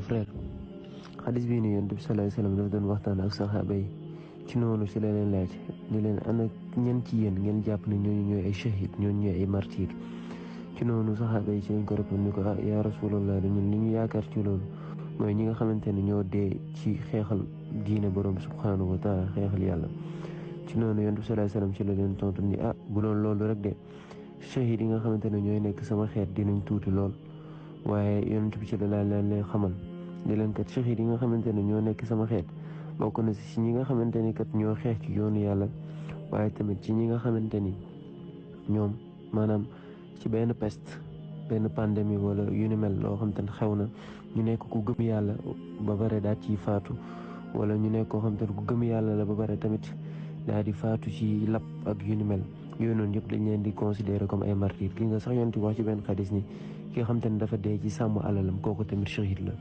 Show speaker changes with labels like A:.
A: frère xadis bii nii yonent bi sallallahu alayhi wasallam dafa doon waxtaan ak saxaaba yi ci noonu si la leen laaj ni leen ana ñan ci yéen ngeen jàpp ne ñooñu ñooy ay shahid ñooñu ñooy ay martyr ci noonu saxaaba yi ci lañ ko répondre ni ko yaa rasulallah ñun li ñu yaakaar ci loolu mooy ñi nga xamante ne ñoo dee ci xeexal diine borom subhanahu wa taala xeexal yàlla. ci noonu yonent bi sallallahu alayhi wasallam ci la leen tontu ni bu doon loolu rek de shahid yi nga xamante ne ñooy nekk sama xeet dinañ tuuti lool. waaye yonent bi ci la leen xamal di leen kat shahid yi nga xamante ne ñoo nekk sama xeet bokk na si ñi nga xamante ni kat ñoo xeex ci yoonu yàlla waaye tamit ci ñi nga xamante ni ñoom maanaam ci benn peste benn pandémie wala yu ni mel loo xamante ne xew na ñu nekk ku gëm yàlla ba bare daal ciy faatu wala ñu nekk koo xamante ne ku gëm yàlla la ba bare tamit daal di faatu ci lap ak yu ni mel yooyu noonu yëpp dañ leen di considérer comme ay martyr gi nga sax yonent wax ci benn xadis ni ki nga xamante ne dafa dee ci sàmm alalam kooku tamit shahid la.